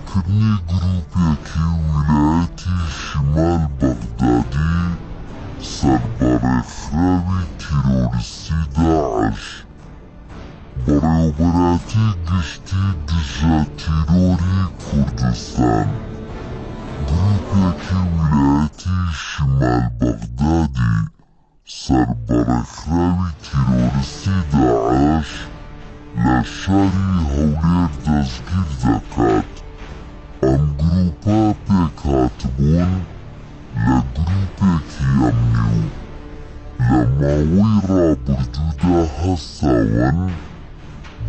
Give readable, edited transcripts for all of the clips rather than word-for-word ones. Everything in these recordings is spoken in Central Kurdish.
دەستگیرکردنی گرووپێکی ویلایەتی شیمال بەغدادی سەر بە ڕێکخراوی تیرۆریستی داعش، بەڕێوەبەرایەتی گشتی دژە تیرۆری کوردستان، گرووپێکی ویلایەتی شیمال بەغدادی سەر بە ڕێکخراوی تیرۆریستی داعش لە شاری هەولێر دەستگیر دەکات، ئەم گرووپە پێکهاتبوون لە گرووپێکی ئەمنی و لە ماوەی ڕابردوودا هەستاون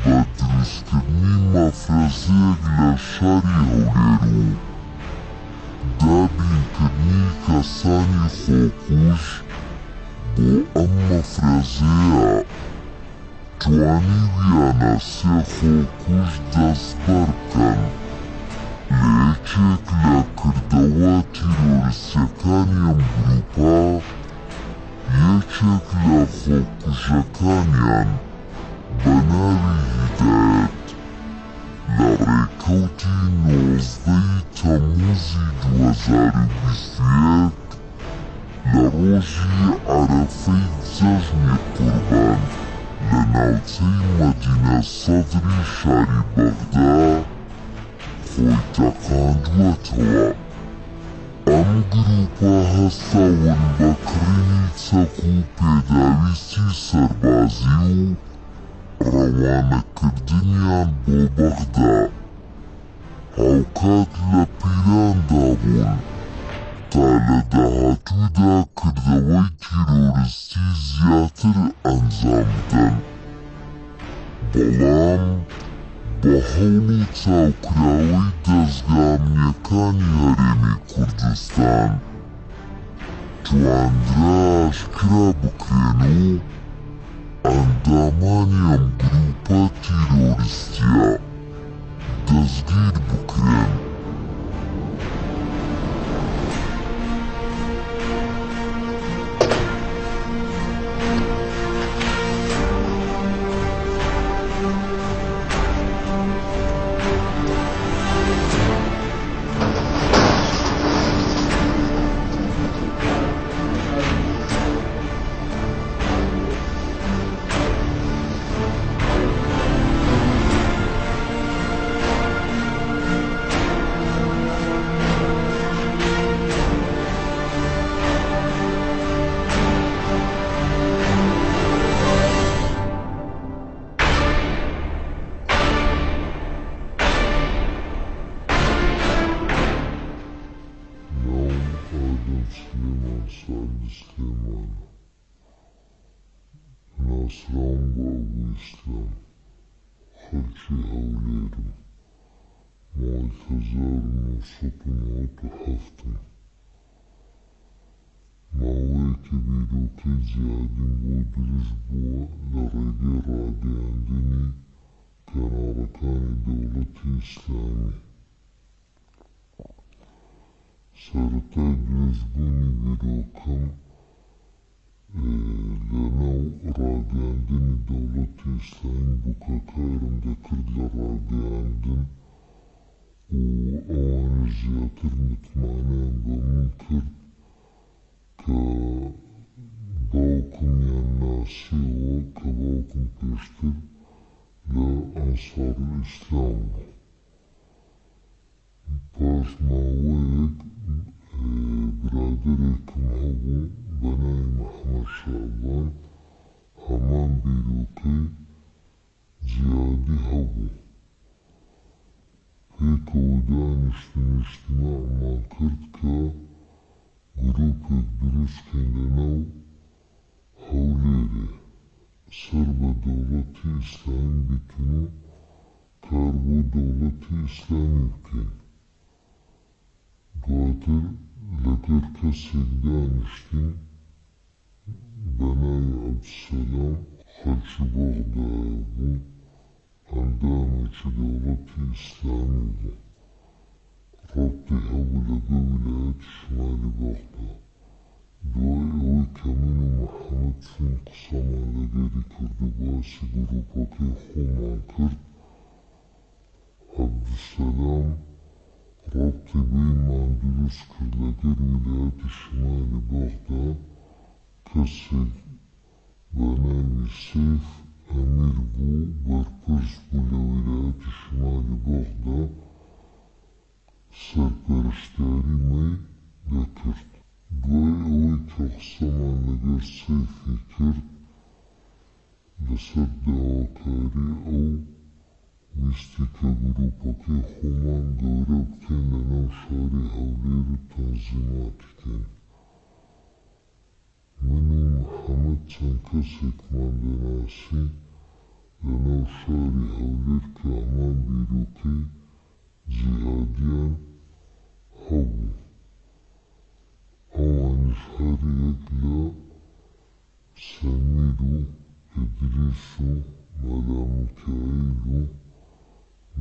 بە دروستکردنی مەفرەزەیەک لە شاری هەولێر و دابینکردنی کەسانی خۆکوژ بۆ ئەم مەفرەزەیە، توانیویانە سێ خۆکوژ دەستبەر بکەن لە یەکێک لە کردەوە تیرۆریستیەکانی ئەم گروپە، یەکێک لە خۆکوژەکانیان بە ناوی هیدایەت لە ڕێکەوتی 19 ی تەمموزی 2021 لە ڕۆژی عەرەفەی جەژنی قوربان لە ناوچەی مەدینە سەدری شاری بەغدا خۆی تەقاندووەتەوە. ئەم گرووپە هەستاون بە کڕینی چەک و پێداویستی سەربازی و ڕەوانەکردنیان بۆ بەغدا، هاوکات لە پیلاندا بوون تا لە داهاتوودا کردەوەی تیرۆرستی زیاتر ئەنجام بدەن، بەڵام بە هەوڵ و چاوکراوەی دەزگا ئەمنییەکانی هەرێمی کوردستان تواندرا ئاشکرا بکرێن و ئەندامانی ئەم گرووپە تیرۆریستییە دەستگیر بکرێن. ناوم ئادەم سلێمان سەعدی سلێمانە. ناسراوم بە ئەبو ئیسلام. خەڵکی هەولێرم. ماڵی 1997 م. ماوەیەکە بیرۆکەی جیهادیم بۆ دروست بووە لە ڕێگەی ڕاگەیاندنی کەناڵەکانی دەوڵەتی ئیسلامی. سەرەتای دروستبوونی بیرۆکەم لەناو ڕاگەیاندنی دەوڵەتی ئیسلامی بوو کە کارم دەکرد لە ڕاگەیاندن و ئەوانیش زیاتر متمانەیان بە من کرد کە باوکمیان ناسیەوە کە باوکم پێشتر لە ئەنسارولئیسلام بوو. پاش ماوەیەک برادەرێکم هەبوو بە ناوی محەمەد شەعبان هەمان بیرۆکەی جیهادی هەبوو. پێکەوە دانیشتین و ئیجتیماعمان کرد کە گروپێک دروست کەین لە ناو هەولێرێ سەر بە دەوڵەتی ئیسلامی بیتن و کار بۆ دەوڵەتی ئیسلامی بکەین. دواتر لەگەر کەسێک دانیشتین بە ناوی عەبدولسەلام خەلکی بەغدایە بوو، ئەندامێکی دەوڵەتی ئیسلامی بوو، ڕەبتی هەبوو لەگەڵ ویلایەتی شمالی بەغدا. دوای ئەوەی کە من و محەمەد چووین قسەمان لەگەری کرد و باسی گروپەکەی خۆمان کرد، عەبدولسەلام. ڕەبتی بەینمان دروست کرد لەگەر ویلایەتی شیمالی بەغدا، کەسێک بە ناوی سەیف ئەمیر بوو بەرپرس بوو لە ویلایەتی شیمالی بەغدا سەرپەرشتیاری مەی دەکرد. دوای ئەوەی کە قسەمان لەگەر سەیفی کرد لەسەر داواکاری ئەو ویستی کە گروپەکەی خۆمان گەورە بکەین لەناو شاری هەولێر و تەنزیماتی کەین. من و محەمەد چەند کەسێکمان دەناسی لەناو شاری هەولێر کە هەمان بیرۆکەی جیهادیان هەبوو. ئەوانیش هەر یەک لە سەمیر و ئیدریس و مەلا میکایل و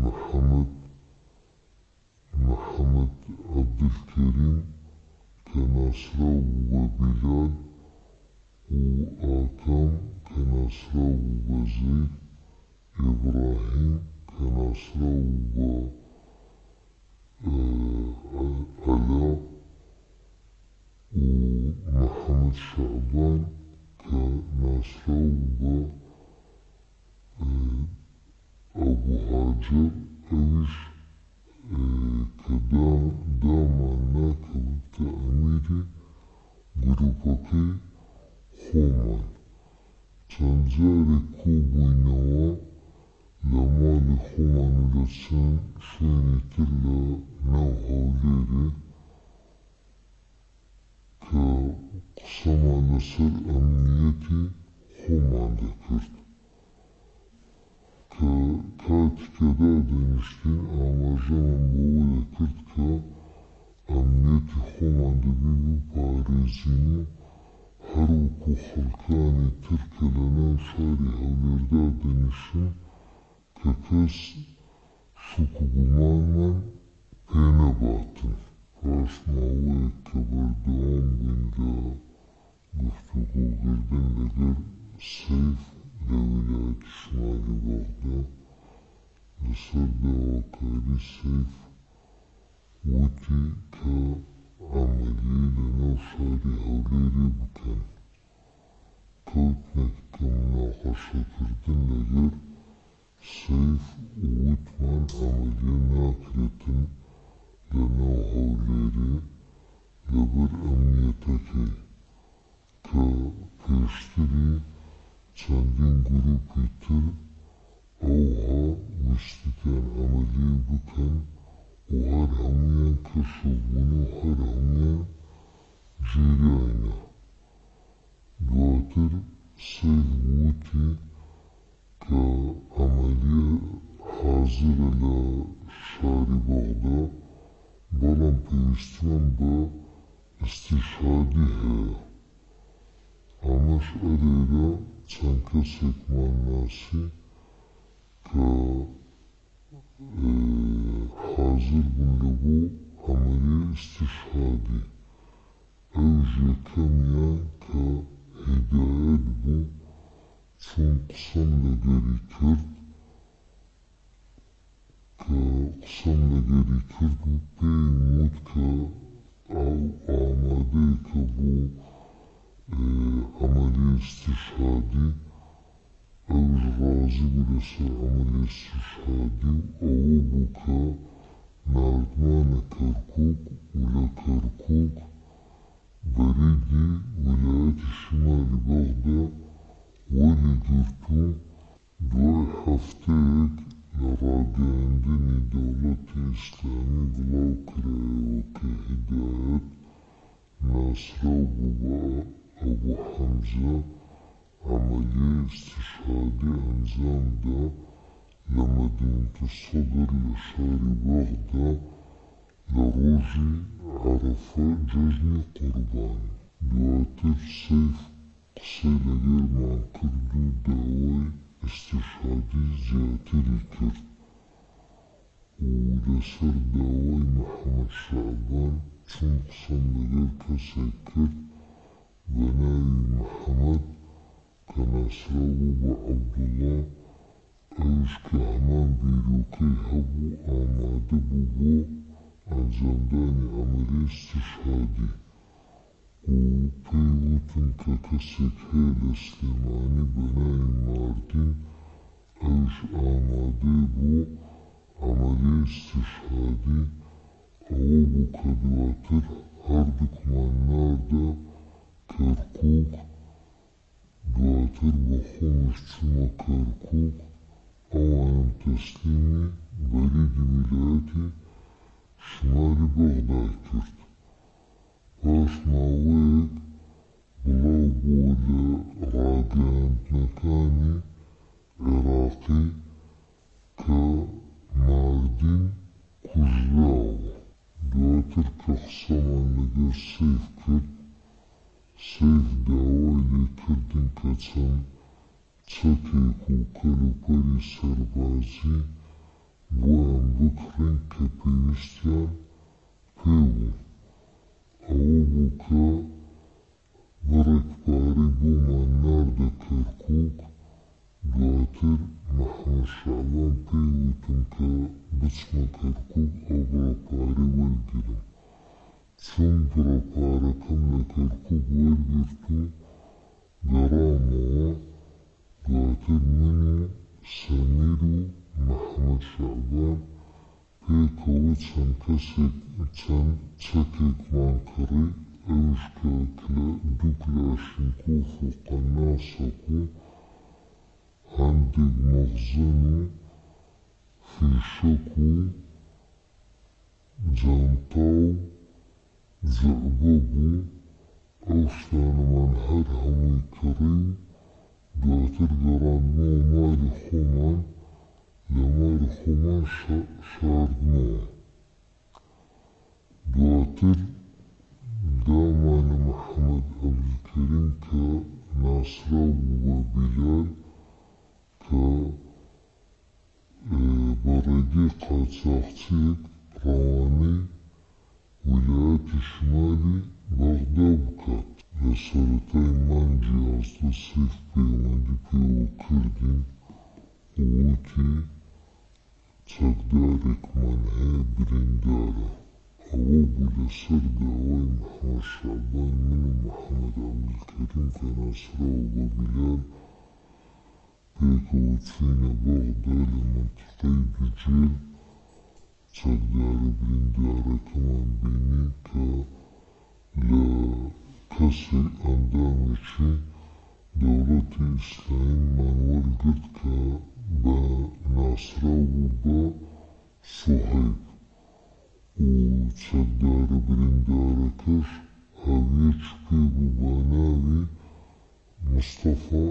محەمەد محەمەد عەبدولکەریم کە ناسراو بوو بە بیلال و ئاکام کە ناسراو بوو بە زەید ئیبراهیم کە ناسراو بوو بە عەلا و محەمەد شەعبان کە ناسراو بوو بە ئەبو هاجەر ئەویش کە دامان نا کە ببتە ئەمیری گروپەکەی خۆمان. چەند جارێک کۆبووینەوە لە ماڵی خۆمان و لە چەند شوێنی تر لە ناو هەولێرێ کە قسەمان لەسەر ئەمنیەتی خۆمان دەکرد. کە کاتی کە دادەنیشتین ئاماژەمان بەوە دەکرد کە ئەمنیەتی خۆمان دەبی بپارێزین و هەر وەکو خەڵکانی تر کە لەناو شاری هەولێر دادەنیشن کە کەس شک و گومانمان پێ نەباتن. پاش ماوەیەک کە بەردەوام بووین لە گفتوگۆکردن لەگەر سەیف لە ویلایەتی شمالی بەغدا، لەسەر داواکاری سەیف وتی کە عەمەلیەی لەناو شاری هەولێرێ بکەن. کەوتنە کە موناقەشەکردن لەگەر سەیف و وتمان عەمەلیە ناکرێتن لەناو هەولێرێ لەبەر ئەمنیەتەکەی کە پێشتری چەندین گروپی تر ئەوها ویستتیان عەمەلیەی بکەن و هەر هەموویان کەشف بوون و هەر هەموویان گیراینە. دواتر سەیف وتی کە عەمەلیە حازرە لە شاری بەغدا، بەڵام پێویستیمان بە ئیستیشهادی هەیە. ئەمەش ئەلێرە چەند کەسێکمان ناسی کە حازر بوون لە بۆ عەمەلیەی ئیستیشهادی. ئەویش یەکەمیان کە هیدایەت بوو، چووم قسەم لەگەری کرد کە قسەم لەگەری کرد و پێیم وت کە ئەو ئامادەیە کە بۆ عەمەلیەی ئیستیشهادی، ئەویش ڕازی بوو لەسەر عەمەلیەی ئیستیشهادی و ئەوە بوو کە ناردمانە کەرکوک و لە کەرکوک بەریدی ویلایەتی شیمالی بەغدا وەری گرت و دوای هەفتەیەک لە ڕاگەیاندنی دەوڵەتی ئیسلامی بڵاو کرایەوە کە هیدایەت ناسراو بوو بە ئەبو حەمزە عەمەلیەی ئیستیشهادی ئەنجام دا لە مەدینەتولسەدر لە شاری بەغدا لە ڕۆژی عەرەفە جەژنی قوربان. دواتر سەیف قسەی لەگەرمان کرد و داوای ئیستیشهادی زیاتری کرد و لەسەر داوای محەمەد شەعبان چووم قسەم لەگەر کەسێک کرد بە ناوی محەمەد کە ناسراو بوو بە عەبدوڵا، ئەویش کە هەمان بیرۆکەی هەبوو ئامادە بوو بۆ. ئەنجامدانی عەمەلیەی ئیستیشهادی و پێی وتم کە کەسێک هەیە لە سلێمانی بە ناوی ماردین ئەویش ئامادەیە بۆ عەمەلیەی ئیستیشهادی، ئەوە بوو کە دواتر هەردووکمان ناردە کەرکووک، دواتر بە خۆمیش چوومە کەرکووک، ئەوانم تەسلیمی بەریدی ویلایەتی شمالی بەغدای کرد. پاش ماوەیەک بڵاو بووە لە ڕاگەیاندنەکانی عێراقی کە ماردین کوژراوە. دواتر کە قسەمان لەگەر سەیف کرد، سەیف داوای لێ کردین کە چەند چەکێک و کەلوپەلی سەربازی بۆیان بکڕین کە پێویستیان پێ بوو. ئەوە بوو کە بڕێک پارەی بۆمان ناردە کەرکووک، دواتر محەمەد شەعبان پێی وتم کە بچمە کەرکووک ئەو بڕە پارەی وەرگرم. چووم بڕە پارەکەم لە کەرکووک وەرگرت و گەڕامەوە، دواتر من و سەمیر و محەمەد شەعبان پێکەوە چەند کەسێک چەند چەکێکمان کڕی، ئەویش کە دوو کلاشینکۆف و قەناسەک و هەندێک مەخزەن و فیشەک و جانتا و جوعبە بوو، ئەو شتانەمان هەر هەمووی کڕی و دواتر گەڕاندمەوە مالی خۆمان، لە مالی خۆمان شاردمەوە. دواتر دامانە محەمەد عەبدولکەریم کە ناسراو بوو بە بیلال کە بە ڕێگەی قاچاخچییەک ڕەوانەی ویلایەتی شمالی بەغدا بکات. لە سەرەتای مانگی 11 سەیف پەیوەندی پێوە کردین و وتی چەکدارێکمان هەیە بریندارە. ئەوە بوو لەسەر داوای محەمەد شەعبان من و محەمەد عەبدولکەریم کە ناسراوە بە بیلال پێکەوە چووینە بەغدا لە مەنتیقەی دوجێل چەکدارە بریندارەکەمان بینی کە لە کەسێک ئەندامێکی دەوڵەتی ئیسلامیمان وەرگرت کە بە ناسراو بوو بە سوهەیب و چەکدارە بریندارەکەش هاویەکی پێ بوو بە ناوی مستەفا.